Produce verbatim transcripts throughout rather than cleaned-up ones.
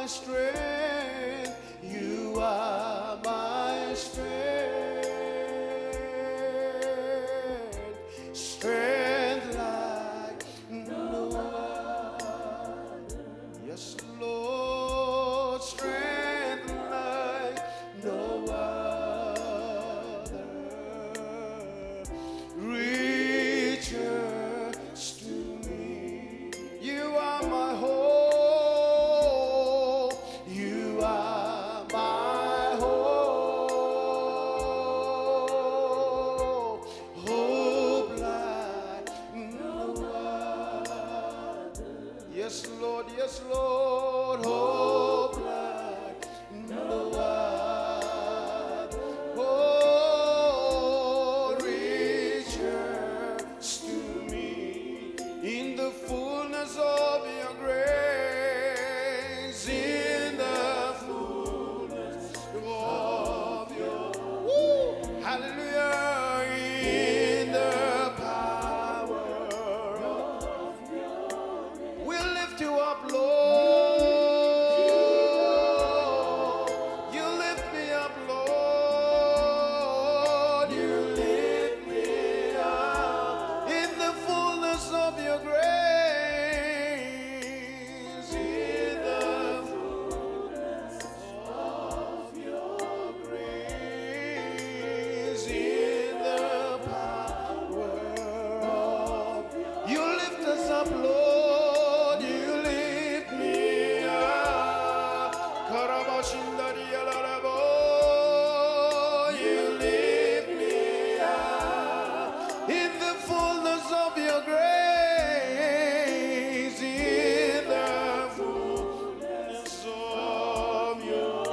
strength. You are my strength. Strength like no other. Yes, Lord, strength like no other reaches to me. You are my hope. You are my hope. Hope like no other. Yes, Lord, yes, Lord. Hope like no other. Oh, reaches to me in the fullness of your grace, in the fullness of your, woo, hallelujah, in the power of your, we lift you up, Lord. You lift me up, Lord. You lift me up in the fullness of your grace, in the fullness of your grace, in the power of your, you lift us up, Lord. You lift me up. Karabashindaria larabo. You lift me up in the fullness of your grace, in the fullness of your,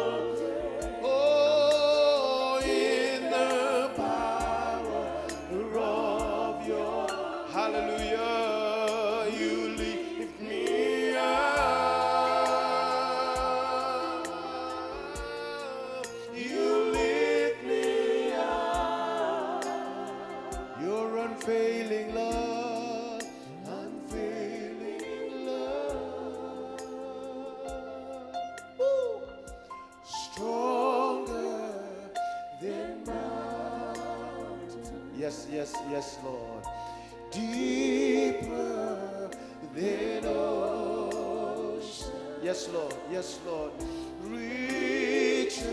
oh, in the power of your, hallelujah, you lift me up. You lift me up. Your unfailing love, unfailing love. Woo! Stronger than mountain. Yes, yes, yes, Lord. Deeper than ocean. Yes, Lord. Yes, Lord. Reaches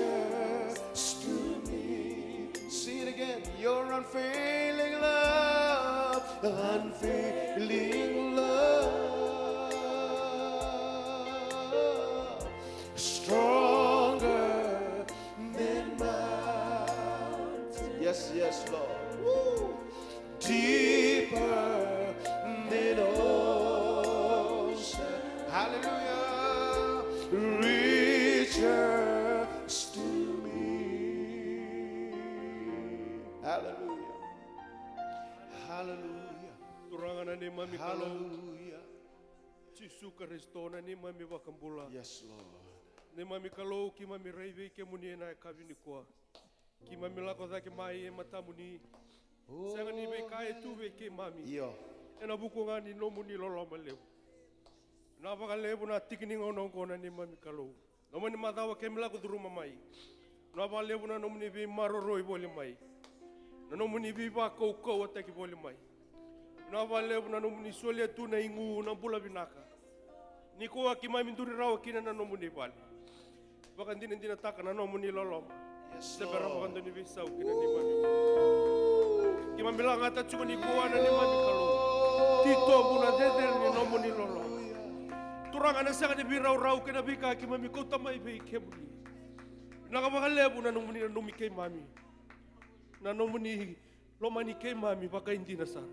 to me. Sing it again. Your unfailing love, unfailing love. Stronger than mountain. Yes, yes, Lord. Woo. Deeper than ocean. Hallelujah. Reaches to me. Hallelujah. Hallelujah. Turaga na neimami Kalou. Hallelujah. Jisu Karisito na neimami iVakabula. Yes, Lord. Neimami Kalou, keimami rai vei kemuni ena yakavi nikua. Keimami lako cake mai e matamuni. Oh. Sega ni veika e tu vei keimami. Io. Ena vuku ga ni nomuni loloma levu. Na vakalevu na tiki ni gauna oqo na neimami Kalou. Nomuni macawa keimami lako curuma mai. Na vakalevu na nomuni veimaroroi voli mai. Na nomuni veivakaukauwataki voli mai. Na vakalevu na nomuni solia tu na igu, na bula vinaka. Nikua keimami duri rawa kina na nomuni vale. Vakadinadinataka na nomuni loloma. Yes, Lord. Se bera vakadua ni veisau kina neimami. Keimami lagata tiko nikua na neimami Kalou. Titobu na cecere ni nomuni loloma. Turaga, na sega ni veiraurau kei na veika keimami kauta mai vei kemuni. Vinaka vakalevu na nomuni nanumi keimami. Na nomuni lomani keimami vakaidina sara.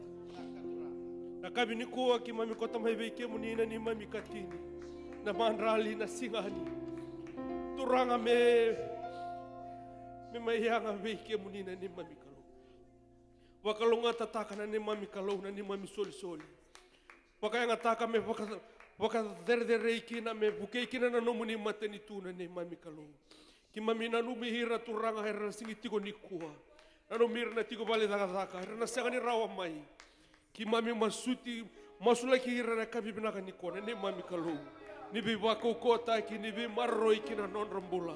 Na yakavi nikua keimami kauta mai vei kemuni na neimami ikatini, na madrali, na sigani. Turaga, me, me mai yaga vei kemuni na neimami Kalou. Vakalougatataka na neimami Kalou na neimami isolisoli. Vakayagataka me vaka, vakacerecerei kina, me vukei kina na nomuni matanitu na neimami Kalou. Keimami nanumi ira, Turaga, era na sega ni tiko nikua. Nanumi ira na tiko vale cakacaka, era na sega ni rawa mai. Keimami masuti, masulaki ira na yakavi vinaka nikua na neimami Kalou. ni veivakaukauwataki, ni veimaroroi ki na nodra bula.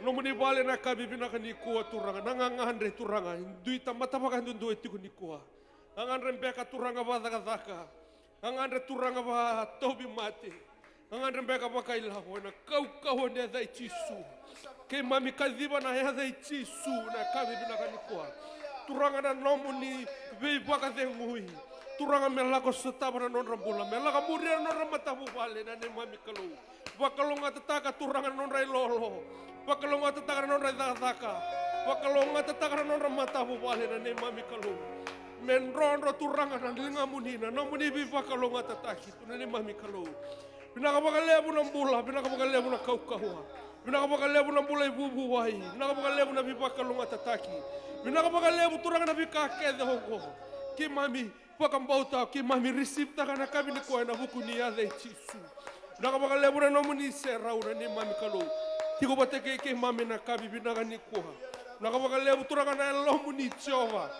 Nomuni vale na yakavi vinaka nikua Turaga, na gagadre Turaga, e dui tamata vakayaduadua e tiko nikua. Gagadre beka Turaga vakacakacaka, gagadre Turaga vakatauvimate, gagadre beka vakailavo, ena kaukauwa ni yaca i Jisu. Keimami kaciva na yaca i Jisu na yakavi vinaka nikua. Turaga na nomuni veivakacegui. Turaga me lako sotava na nodra bula, me lako muria na nodra matavuvale ena neimami Kalou. Vakalougatataka Turaga na nodra ilolo. Vakalougatataka na nodra icakacaka. Vakalougatataka na nodra matavuvale ena neimami Kalou. Me drodro Turaga na ligamuni na nomuni veivakalougatataki tu na neimami Kalou. Vinaka vakalevu na bula, vinaka vakalevu na kaukauwa. Vinaka vakalevu na bula i vuvuwai, vinaka vakalevu na veivakalougatataki. Vinaka vakalevu Turaga na veika kece oqo. Keimami vakabauta, keimami risivi taka na yakavi nikua ena vuku ni yaca i Jisu. Vinaka vakalevu na nomuni serau na neimami Kalou. Tiko vata kei keimami na yakavi vinaka nikua. Vinaka vakalevu Turaga na yalomuni Jiova.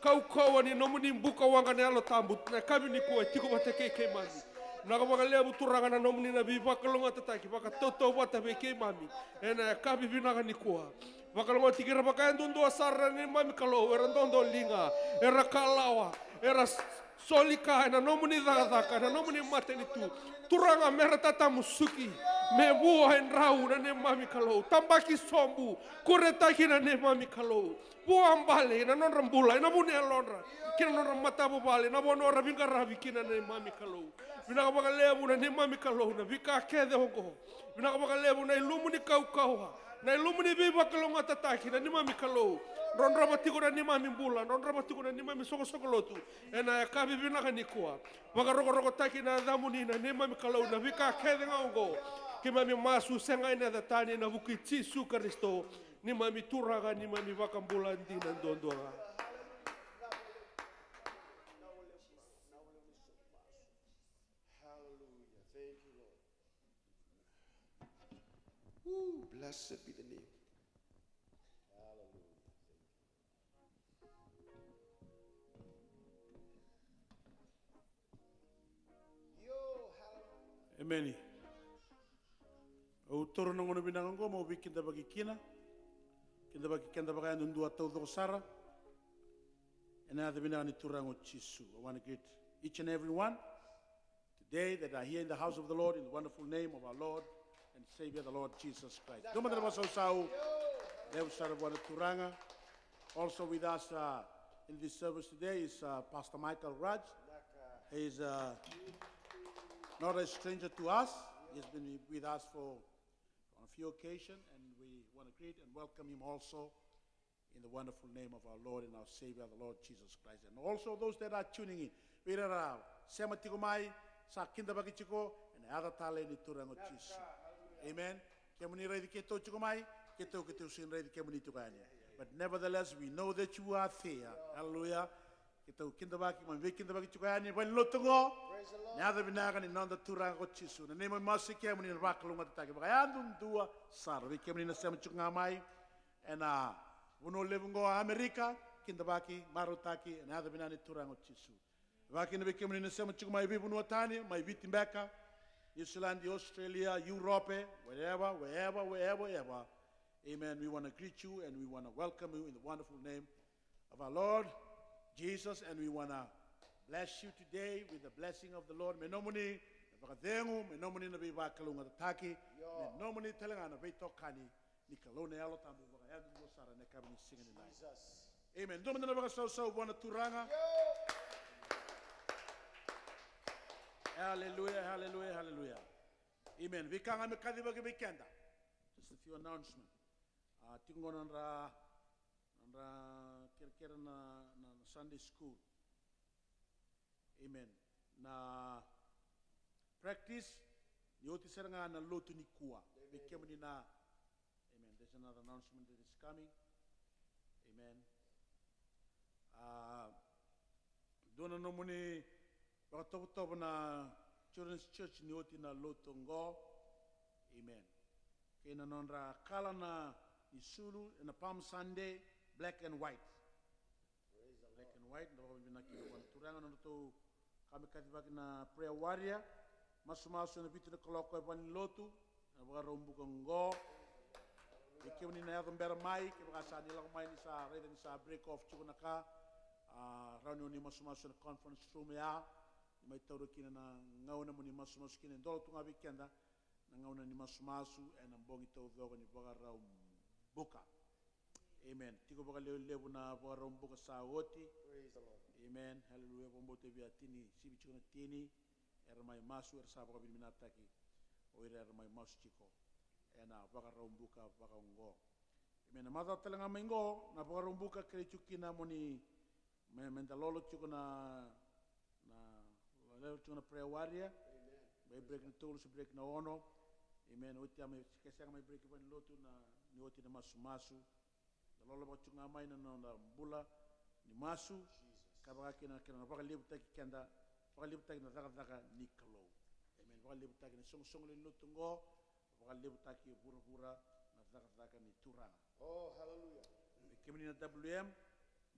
Kaukauwa ni nomuni buka waqa na Yalo Tabu na yakavi nikua e tiko vata kei keimami. Vinaka vakalevu Turaga na nomuni na veivakalougatataki vakatautauvata vei keimami ena yakavi vinaka nikua. Vakalougatataki ira vakayaduadua sara na neimami Kalou, era dodoliga, era kalawa, era s-, soli ka ena nomuni cakacaka, ena nomuni matanitu. Turaga me ra tatamusuki, me vua e drau na neimami Kalou. Tabaki sobu, kuretaki na neimami Kalou. Vuabale ena nodra bula, ena vu ni yalodra, kei na nodra matavuvale, na vanua ra veiqaravi kina na neimami Kalou. Vinaka vakalevu na neimami Kalou na veika kece oqo. Vinaka vakalevu na ilumu ni kaukauwa, na ilumu ni veivakalougatataki na neimami Kalou. Drodrova tiko na neimami bula, drodrova tiko na neimami soqosoqo lotu ena yakavi vinaka nikua. Vakarokorokotaki na yacamuni na neimami Kalou na veika kece ga oqo. Keimami masu sega ena yaca tani ena vuku i Jisu Karisito. Neimami Turaga, neimami iVakabula dina duadua ga. Hallelujah. Thank you, Lord. Ooh, blessed be the name. Hallelujah. Thank you. Emeni. Au taura na gauna vinaka oqo meu veikidavaki kina. Kidavaki keda vakayadudua taucoko sara. Ena yaca vinaka ni Turaga o Jisu. I want to greet each and every one today that are here in the house of the Lord in the wonderful name of our Lord and Savior, the Lord Jesus Christ. Dua mada na vakasausau levu sara vua na Turaga. Also with us, uh, in this service today is, uh, Pastor Michael Raj. He is, uh, not a stranger to us. He has been with us for on a few occasions, and we want to greet and welcome him also in the wonderful name of our Lord and our Savior, the Lord Jesus Christ. And also those that are tuning in. Vei ira era sema tiko mai, sa kidavaki tiko ena yaca talei ni Turaga o Jisu. Amen. Kemuni raici keitou tiko mai, keitou, keitou sega ni raici kemuni tiko yani. But nevertheless, we know that you are there. Hallelujah. Keitou kidavaki, mai veikidavaki tiko yani, vale ni lotu oqo. Na yaca vinaka ni noda Turaga ko Jisu. Na neimami masu kei kemuni na vakalougatataki vakayadudua sara. Vei kemuni na sema tiko ga mai ena vanua levu oqo, Amerika, kidavaki, marautaki ena yaca vinaka ni Turaga o Jisu. Vakakina vei kemuni na sema tiko mai veivanua tani, mai Viti beka, New Zealand, Australia, Europe, wherever, wherever, wherever, wherever. Amen. We want to greet you and we want to welcome you in the wonderful name of our Lord Jesus, and we want to bless you today with the blessing of the Lord. Me nomuni na vakacegu, me nomuni na veivakalougatataki, me nomuni tale ga na veitokani ni Kalou na Yalo Tabu vakayadudua sara ena yakavi ni siga ni nai. Amen. Dua mada na vakasausau vua na Turaga. Hallelujah, hallelujah, hallelujah. Amen. Veika ga me kacivaki vei keda. Just a few announcement. A, tiko qo nodra, nodra kerekere na, na, na Sunday school. Amen. Na practice ni oti sara ga na lotu nikua. Vei kemuni na, amen. There's another announcement that is coming. Amen. A, dua na nomuni vakatovotovo na Children's Church ni oti na lotu oqo. Amen. Kei na nodra kala na ni sulu ena Palm Sunday, black and white. Black and white, da vakavinavinaka kina vua na Turaga na nodratou ka me kacivaki na prayer warrior. Masumasu ena vitu na kaloko e valenilotu, na Vakaraubuka oqo. Vei kemuni na yaco bera mai, kevaka sa ni lako mai ni sa raica ni sa break off tiko na ka, a, rawa ni o ni masumasu ena conference room ya, ni mai taura kina na gauna mo ni masumasu kina, e dola tu ga vei keda na gauna ni masumasu ena bogi taucoko ni Vakaraubuka. Amen. Tiko vakalevulevu na Vakaraubuka sa oti. Praise the Lord. Amen. Hallelujah. Vakabauta via tini, sivi tiko na tini. Era mai masu, era sa vakavinavinakataki o ira era mai masu tiko ena Vakaraubuka vakaoqo. Amen. Na macawa tale ga mai qo, na Vakaraubuka kerei tiko kina mo ni me, me da lolo tiko na, na, lolo tiko na prayer warrior. Amen. Mai break na tolu se break na ono. Amen. Oti a mai, ke sega mai break vani lotu na, ni oti na masumasu. Da lolo vaka tiko ga mai na noda bula ni masu. Jesus. Ka vaka kina, kina na vakalevutaki keda, vakalevutaki na cakacaka ni Kalou. Amen. Vakalevutaki na soqosoqo lewe ni lotu oqo. Vakalevutaki e vuravura na cakacaka ni Turaga. Oh, hallelujah. E kemuni na W M,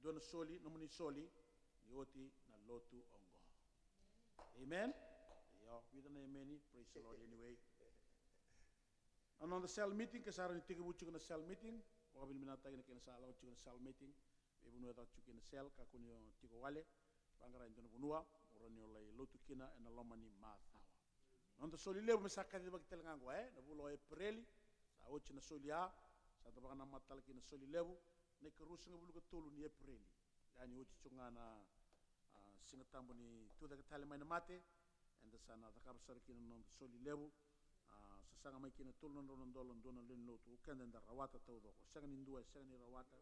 dua na soli, nomuni soli, ni oti na lotu oqo. Amen. Io, vica na emeni. Praise the Lord anyway. Na noda cell meeting, ke sa rawa ni tekivu tiko na cell meeting, vakavinavinakataki na kena sa lako tiko na cell meeting. Veivanua e caka tiko kina na cell, kakua ni o tiko wale, vaqara e dua na vanua mo rawa ni o lai lotu kina ena loma ni macawa. Noda soli levu me sa kacivaki tale ga oqo, e, na vula o Epereli, sa oti na soli ya, sa da vakanamata tale kina na soli levu, na ikaruasagavulu ka tolu ni Epereli. Ya ni oti tiko ga na, a, Siga Tabu ni Tucake Tale Mai na Mate, eda sa na cakava sara kina na noda soli levu. A, sasaga mai kina tolu na drau na dola, dua na lewe ni lotu, o keda eda rawata taucoko. Sega ni dua e sega ni rawata.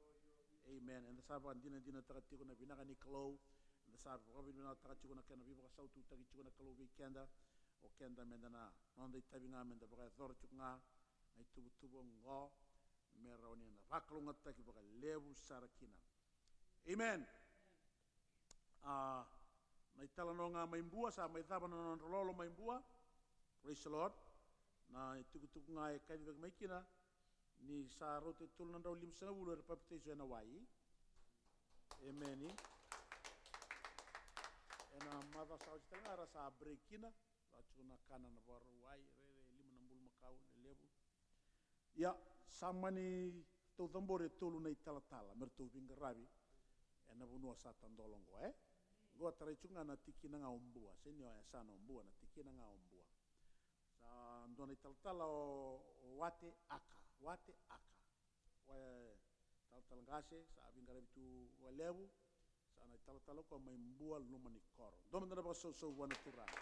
Amen. Eda sa vakadinadinataka tiko na vinaka ni Kalou. Eda sa vakavinavinakataka tiko na kena veivakasaututaki tiko na Kalou vei keda. O keda meda na, noda itavi ga meda vakayacora tiko ga na ituvatuva oqo, me rawa ni na vakalougatataki vakalevu sara kina. Amen. A, na italanoa ga mai Bua, sa mai cava na nodra lolo mai Bua. Praise the Lord. Na itukutuku ga e kacivaki mai kina, ni sa rauta e tolu na drau limasagavulu era papitaiso ena wai. Emeni. Ena macawa sa oti tale ga era sa break kina. Sa tiko na kana na Vakarauwai, rere lima na bulumakau lelevu. Ia, sa mani tou cabori e tolu na italatala me ratou veiqaravi ena vanua sa tadola oqo, e? Oqo a tarai tu ga na tikina ga o Bua, se ni o yasana o Bua, na tikina ga o Bua. Sa dua na italatala o, o Wate Aka, Wate Aka. Oya e talatala qase, sa veiqaravi tu vakalevu, sa na italatala koya mai Bua, Luma ni Koro. Dua mada na vakasausau vua na Turaga.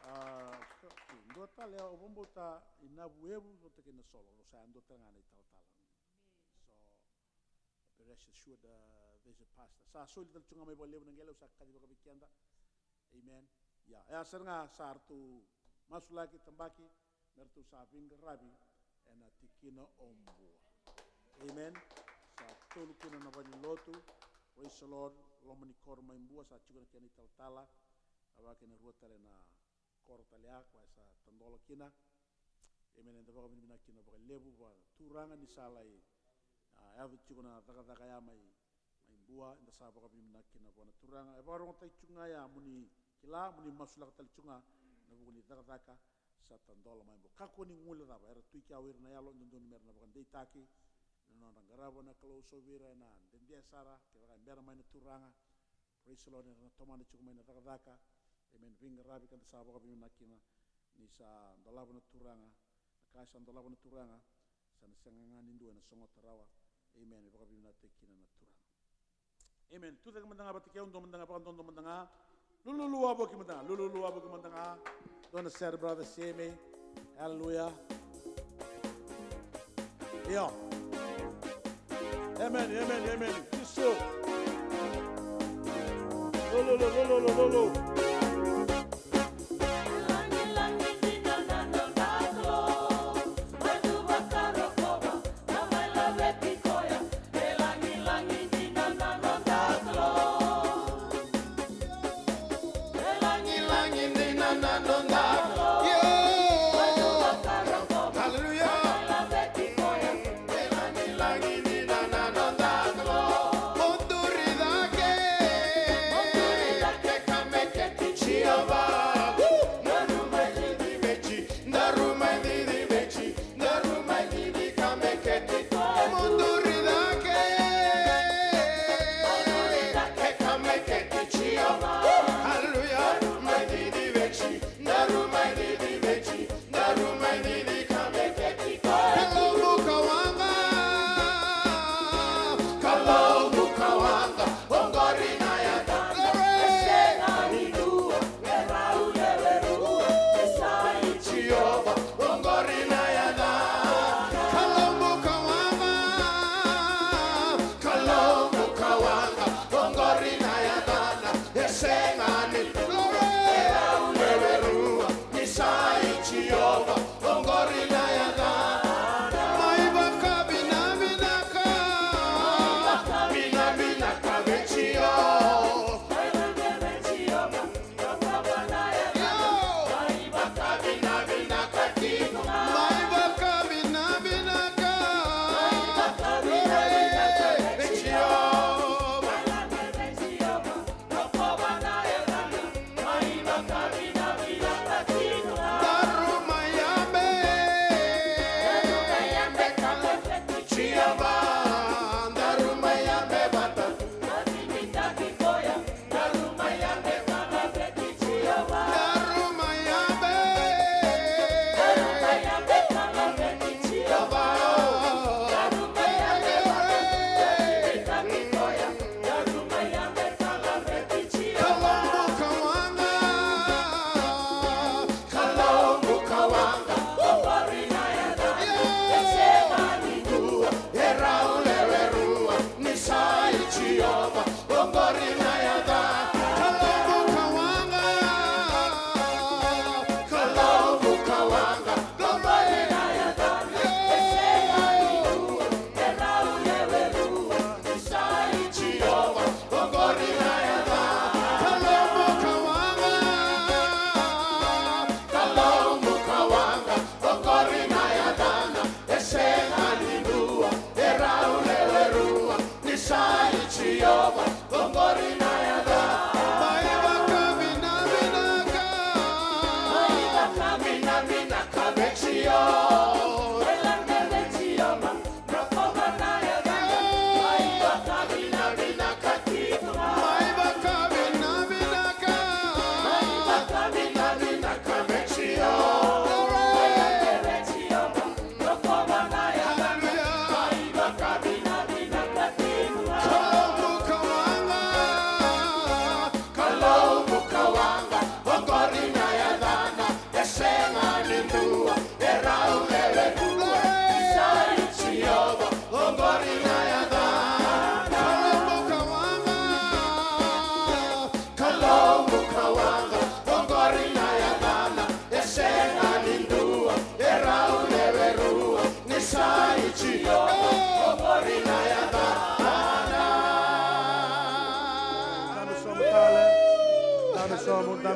A, dua tale, au vakabauta i Navuevu vata kei Nasolo, rau sa yadua tale ga na italatala. So, be rest assured, uh, there's a pastor. Sa soli tale tu ga mai vakalevu na qele, au sa kacivaka vei keda. Amen. Ia, e a sara ga sa ratou masulaki, tabaki, me ratou sa veiqaravi ena tikina o Bua. Amen. Sa tolu kina na valenilotu. Praise the Lord. Loma ni Koro mai Bua, sa tiko na kena italatala. A vaka kei na rua tale na koro tale ya, koya sa tadola kina. Amen. Eda vakavinavinaka kina vakalevu vua na Turaga ni sa lai, a, yaco tiko na cakacaka ya mai mai Bua, eda sa vakavinavinaka kina vua na Turaga. E vakarogotaki tu ga ya, mo ni kila, mo ni masulaka tale tu ga ena vuku ni cakacaka sa tadola mai Bua. Kakua ni guilecava, era tu i kea o ira na yalo e dodonu me ra na vakadeitaki na nodra qarava na Kalou, so vei ira ena dede sara, kevaka e bera mai na Turaga. Praise the Lord, era na tomana tiko mai na cakacaka. Amen. Veiqaravi ka da sa vakavinavinaka kina ni sa dolava na Turaga. Na ka sa dolava na Turaga, sa na sega ga ni dua ena sogota rawa. Amen. E vakavinavinakataki kina na Turaga. Amen. Tucake mada ga vata kei au, dua mada ga, vakadodo mada ga. Lululu wavoki mada ga, lululu wavoki mada ga. Dua na sere, brother Seme. Hallelujah. Io. Amen, amen, amen. Jisu. Lululu, lululu, lululu.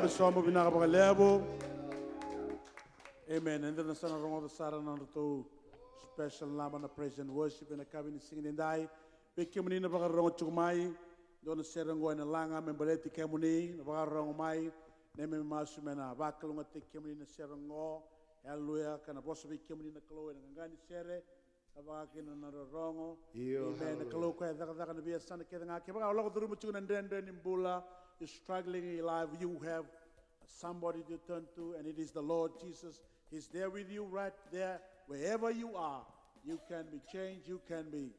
Sobu vinaka vakalevu. Amen. Eda na sa na rogoca sara na nodratou special number na praise and worship ena yakavi ni siga nidai. Vei kemuni na vakarorogo tiko mai, dua na sere oqo ena laga me baleti kemuni na vakarorogo mai. Neimami masu me na vakalougatataki kemuni na sere oqo. Aleluya. Ka na vosa vei kemuni na Kalou ena qaqa ni sere, ka vaka kina na rorogo. Io, amen. Na hallelujah. Kalou koya e cakacaka na veiyasana kece ga. Kevaka o lako curuma tiko na dredre ni bula, you're struggling in life, you have somebody to turn to, and it is the Lord Jesus. He's there with you right there, wherever you are. You can be changed, you can be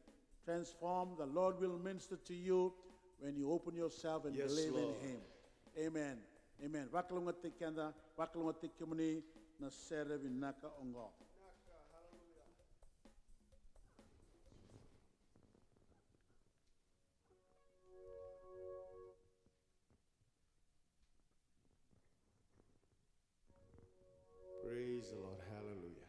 transformed. The Lord will minister to you when you open yourself and, yes, believe in, Lord, Him. Amen. Amen. Vakalougatataki keda, vakalougatataki kemuni na sere vinaka oqo. Praise the Lord. Hallelujah.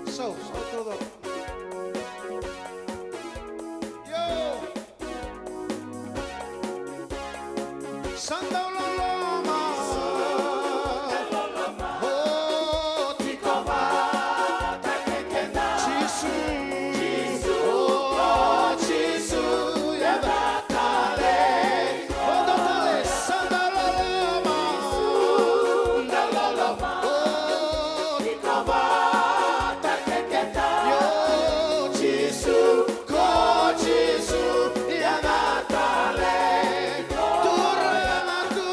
So, so todo. Yo. Santa Loloma. Oh, tiko vata kei keda. Jisu. Jisu. Oh, Jisu. Yaca tale. Vodo tale, Santa Loloma. Santa Loloma. Oh. Iko vata kei keda. Io, Jisu, ko Jisu, yaga tale. Turaga tu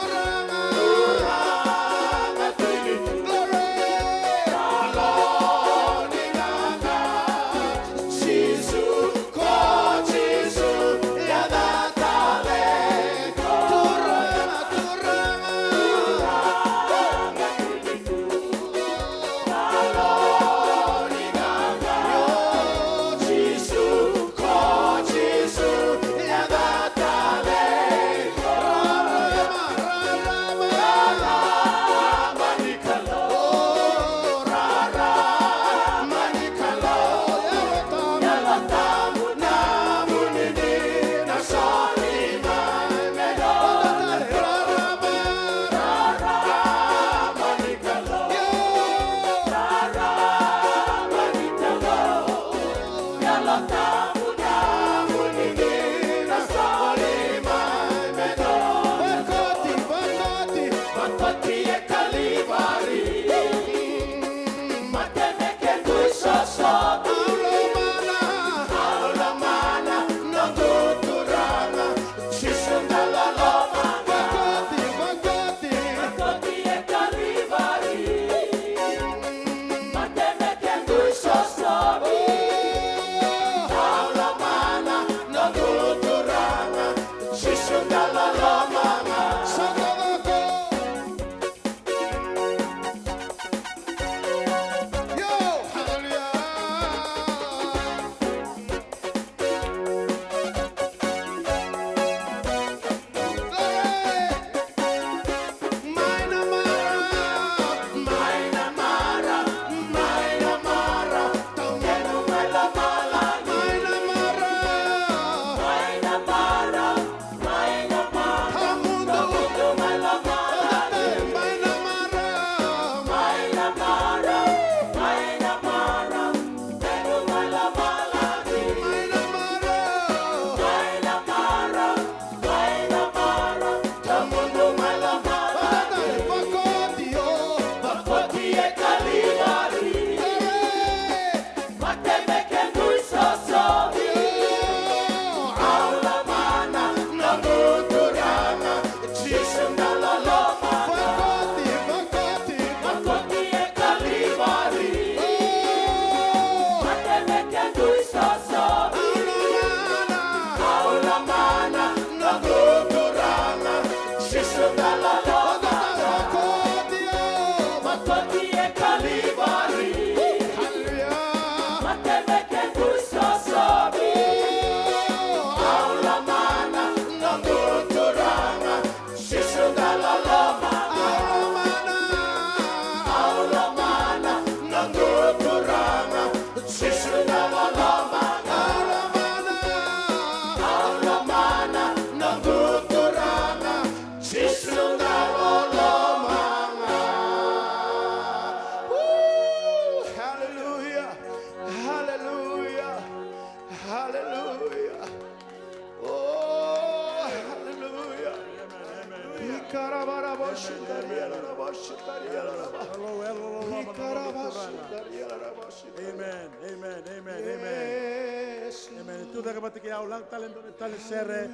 Amen. Amen. Amen. Amen. Amen. Tucake vata kei au, laga tale e dua na tale ni sere.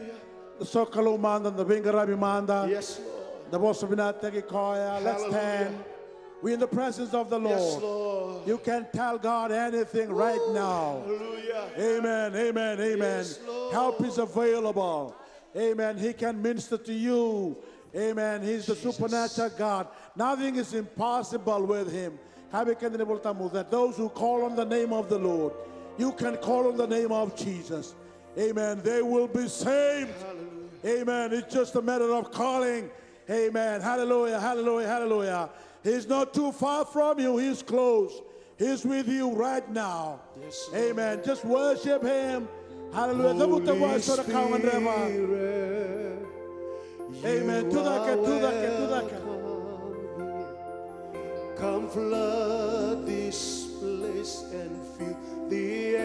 Da sokalou mada, da veiqaravi mada. Yes, Lord. Da vosa vinakataki koya. Let's stand. Hallelujah. We in the presence of the Lord. Yes, Lord. You can tell God anything right now. Hallelujah. Amen, amen, amen. Yes, Lord. Help is available. Amen. He can minister to you. Amen. He's the supernatural God. Nothing is impossible with him. Kaya vei keda na iVolatabu that those who call on the name of the Lord, you can call on the name of Jesus. Amen. They will be saved. Hallelujah. Amen. It's just a matter of calling. Amen. Hallelujah. Hallelujah. Hallelujah. He's not too far from you. He's close. He's with you right now. Yes, Lord. Amen. Just worship him. Hallelujah. Cavuta vua e so na ka o gadreva. Amen. Tucake, tucake, tucake. Come flood this place and fill the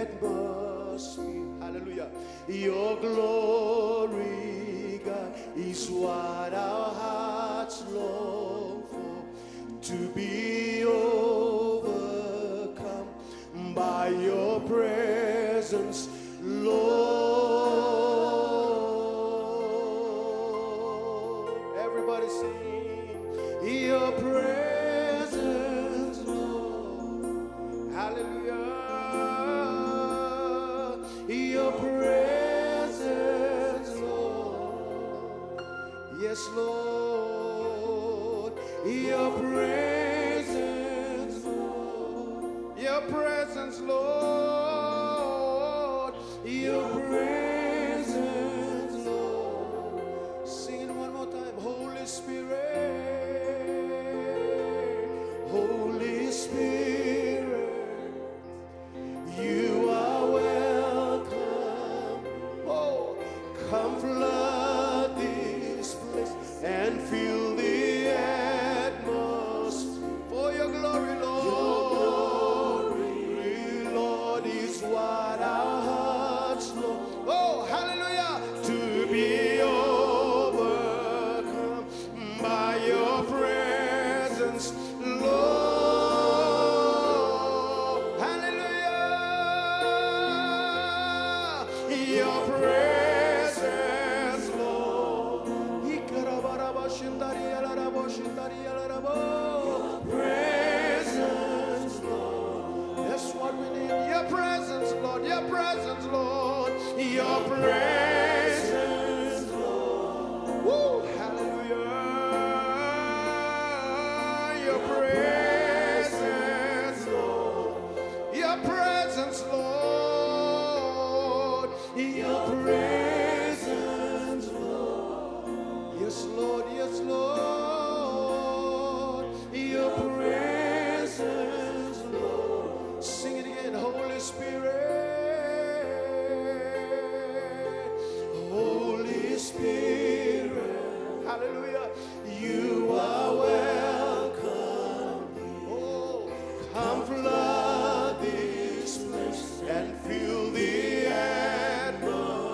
atmosphere. Hallelujah. Your glory, God, is what our hearts long for. To be overcome by your presence, Lord. Everybody sing, your presence, Lord. Hallelujah. Your presence, Lord. Yes, Lord. Your presence, Lord. Your presence, Lord. Your presence, Lord. Sing it one more time. Holy Spirit, Holy Spirit, you are welcome. Oh, come flood this place and fill the atmosphere. For your glory, Lord. Your glory, Lord, is what our hearts long. Oh, hallelujah. To be overcome by your presence, Lord. Hallelujah. Your presence, Lord. Ikarabaraba shindari alarabo shindari alarabo. Your presence, Lord. That's what we need. Your presence, Lord. Your presence, Lord. Your presence, Lord. Woo! Hallelujah. Your presence, Lord. Your presence, Lord. Your presence, Lord. Yes, Lord, yes, Lord. Your presence, Lord. Sing it again. Holy Spirit, Holy Spirit. Hallelujah. You are welcome. Oh, come flood this place and fill the atmosphere.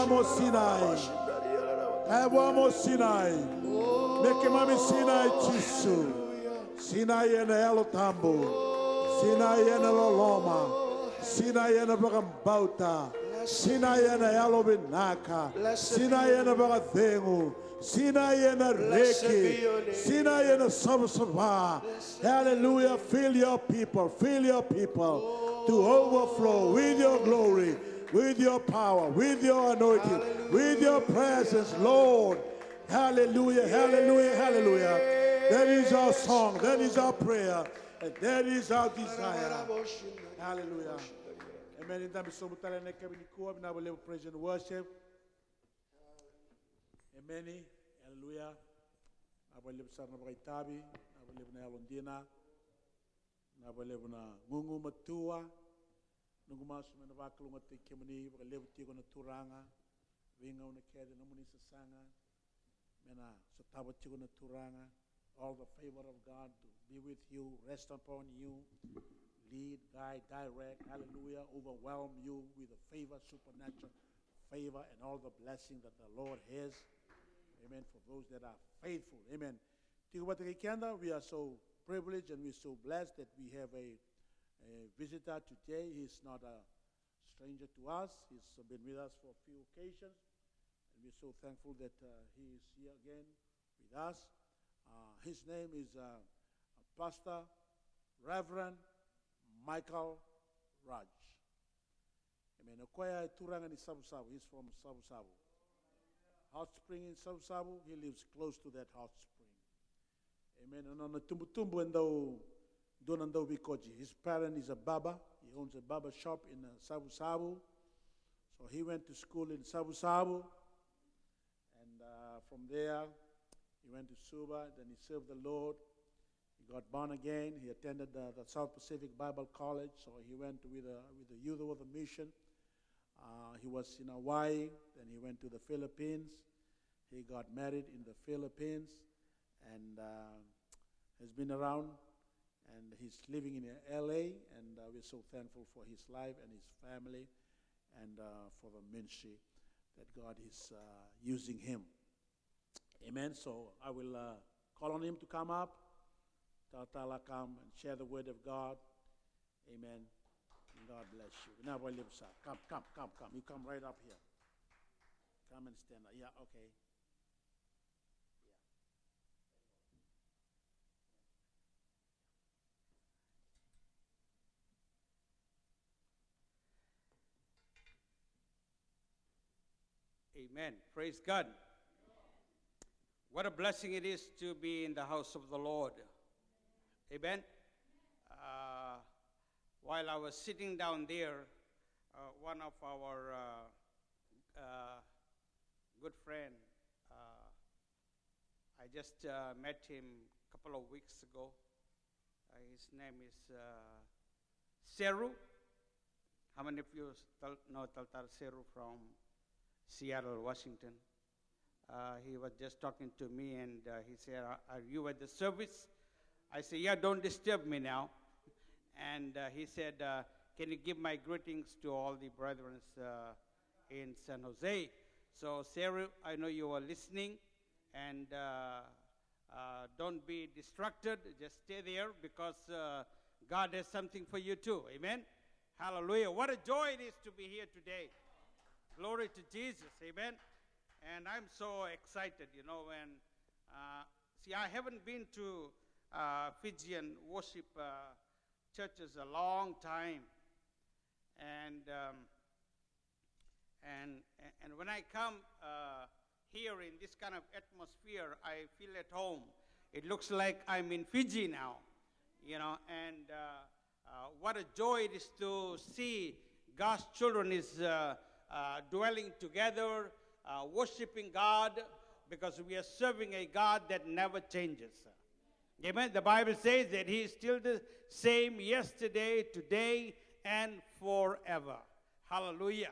Mo sinai. Evo mo sinai. Me keimami sinai Jisu. Sinai ena Yalo Tabu. Sinai ena loloma. Sinai ena vakabauta. Sinai ena yalovinaka. Sinai ena vakacegu. Sinai ena reki. Sinai ena savasava. Hallelujah. Fill your people. Fill your people to overflow with your glory, with your power, with your anointing, with your presence, Lord. Hallelujah, hallelujah, hallelujah. That is our song, that is our prayer, and that is our desire. Hallelujah. Amen. Eda mai sobu tale ena yakavi nikua, vinaka vakalevu praise and worship. Emeni. Hallelujah. Vinaka vakalevu sara na vakaitavi, vinaka vakalevu na yalodina, vinaka vakalevu na gugumatua. Noqu masu me na vakalougatataki kemuni vakalevu tiko na Turaga. Veigauna kece nomuni sasaga me na sotava tiko na Turaga. All the favor of God to be with you, rest upon you, lead, guide, direct, hallelujah, overwhelm you with the favor, supernatural favor, and all the blessing that the Lord has. Amen. For those that are faithful. Amen. Tiko vata kei keda, we are so privileged and we are so blessed that we have a, a visitor today. He's not a stranger to us. He's been with us for a few occasions. And we're so thankful that uh, he is here again with us. Uh, his name is uh, Pastor Reverend Michael Raj. Amen. O koya e turaga ni Savusavu. He's from Savusavu. Hot Spring in Savusavu. He lives close to that hot spring. Amen. Na nona tubutubu e dau dua na dau vikoji. His parent is a barber. He owns a barber shop in uh, Savusavu. So he went to school in Savusavu. And uh, from there, he went to Suva. Then he served the Lord. He got born again. He attended the, the South Pacific Bible College. So he went with, uh, with the youth of the mission. Uh, he was in Hawaii. Then he went to the Philippines. He got married in the Philippines and uh, has been around. And he's living in L A. And uh, we're so thankful for his life and his family and uh, for the ministry that God is uh, using him. Amen. So I will uh, call on him to come up. Talatala, come and share the word of God. Amen. And God bless you. Vinaka vakalevu sara. Come, come, come, come. You come right up here. Come and stand up. Yeah, okay. Amen. Praise God. What a blessing it is to be in the house of the Lord. Amen. Uh, while I was sitting down there, uh, one of our uh, uh, good friend, uh, I just uh, met him a couple of weeks ago. Uh, his name is uh, Seru. How many of you tal- know Taltar Seru from Seattle, Washington? Uh, he was just talking to me and uh, he said, "Are- Are you at the service?" I said, "Yeah, don't disturb me now." And uh, he said, uh, "Can you give my greetings to all the brethren uh, in San Jose?" So, Seru, I know you are listening. And uh, uh, don't be distracted. Just stay there because uh, God has something for you too. Amen. Hallelujah. What a joy it is to be here today. Glory to Jesus. Amen. And I'm so excited, you know, when, uh, see, I haven't been to uh, Fijian worship uh, churches a long time. And um, and and when I come uh, here in this kind of atmosphere, I feel at home. It looks like I'm in Fiji now, you know. And uh, uh, what a joy it is to see God's children is uh, uh, dwelling together, uh, worshiping God, because we are serving a God that never changes. Amen. The Bible says that He is still the same yesterday, today, and forever. Hallelujah.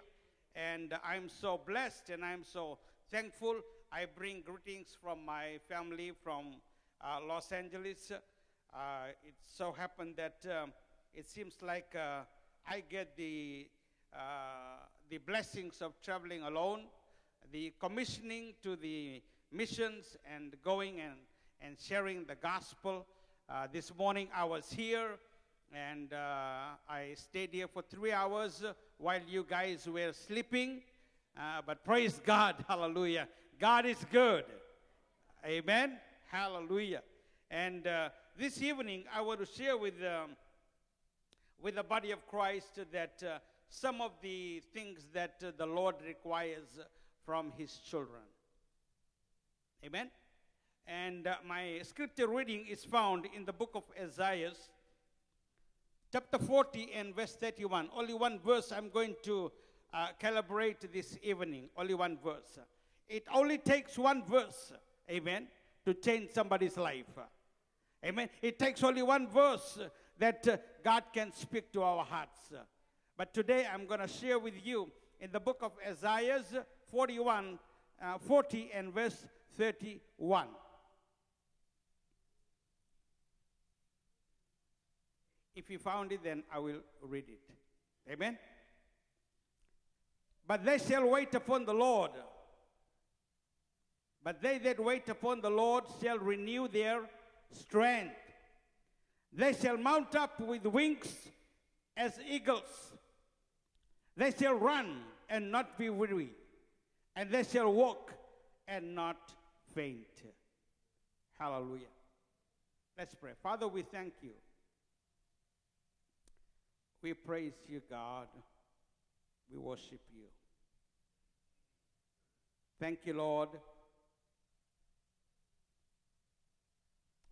And I'm so blessed and I'm so thankful. I bring greetings from my family from uh, Los Angeles. Uh, it so happened that um, it seems like uh, I get the uh, the blessings of traveling alone. the commissioning to the missions and going and, and sharing the gospel. Uh, this morning I was here and uh, I stayed here for three hours uh, while you guys were sleeping. Uh, but praise God, hallelujah. God is good. Amen. Hallelujah. And uh, this evening I want to share with um, with the body of Christ that uh, some of the things that uh, the Lord requires from his children. Amen. And uh, my scripture reading is found in the book of Isaiah, chapter forty and verse thirty-one. Only one verse I'm going to uh, calibrate this evening. Only one verse. It only takes one verse, amen, to change somebody's life. Amen. It takes only one verse that uh, God can speak to our hearts. But today I'm going to share with you in the book of Isaiah forty-one, uh, forty and verse thirty-one. If you found it, then I will read it. Amen. But they shall wait upon the Lord. But they that wait upon the Lord shall renew their strength. They shall mount up with wings as eagles. They shall run and not be weary, and they shall walk and not faint. Hallelujah. Let's pray. Father, we thank you. We praise you, God. We worship you. Thank you, Lord,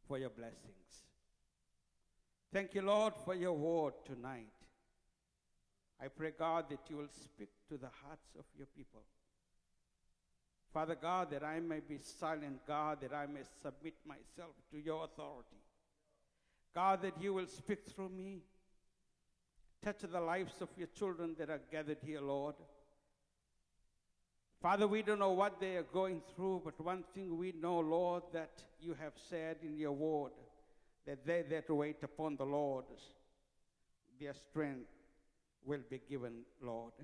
for your blessings. Thank you, Lord, for your word tonight. I pray, God, that you will speak to the hearts of your people. Father God, that I may be silent, God, that I may submit myself to your authority. God, that you will speak through me. Touch the lives of your children that are gathered here, Lord. Father, we don't know what they are going through, but one thing we know, Lord, that you have said in your word, that they that wait upon the Lord, their strength will be given, Lord.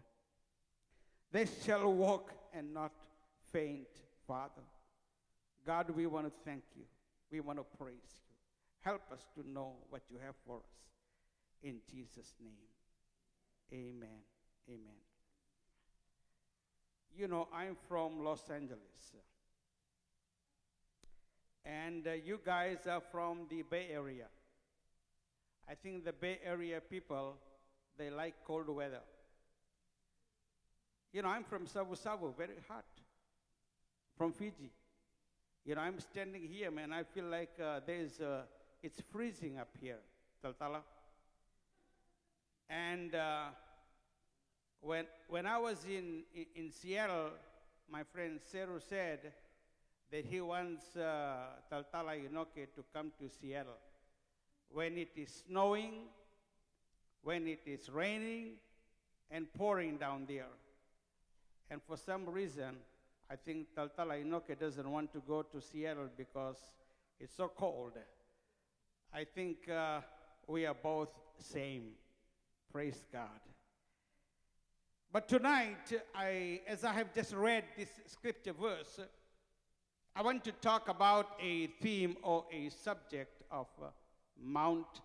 They shall walk and not faint, Father. God, we want to thank you. We want to praise you. Help us to know what you have for us. In Jesus' name, amen. Amen. You know, I'm from Los Angeles. And uh, you guys are from the Bay Area. I think the Bay Area people, they like cold weather. You know, I'm from Savusavu, very hot, from Fiji. You know, I'm standing here, man, I feel like uh, there's, uh, it's freezing up here, Talatala. And uh, when, when I was in, in, in Seattle, my friend Seru said that he wants uh, Talatala Inoke to come to Seattle when it is snowing, when it is raining and pouring down there. And for some reason, I think Talatala Inoke doesn't want to go to Seattle because it's so cold. I think uh, we are both same. Praise God. But tonight, I, as I have just read this scripture verse, I want to talk about a theme or a subject of uh, Mount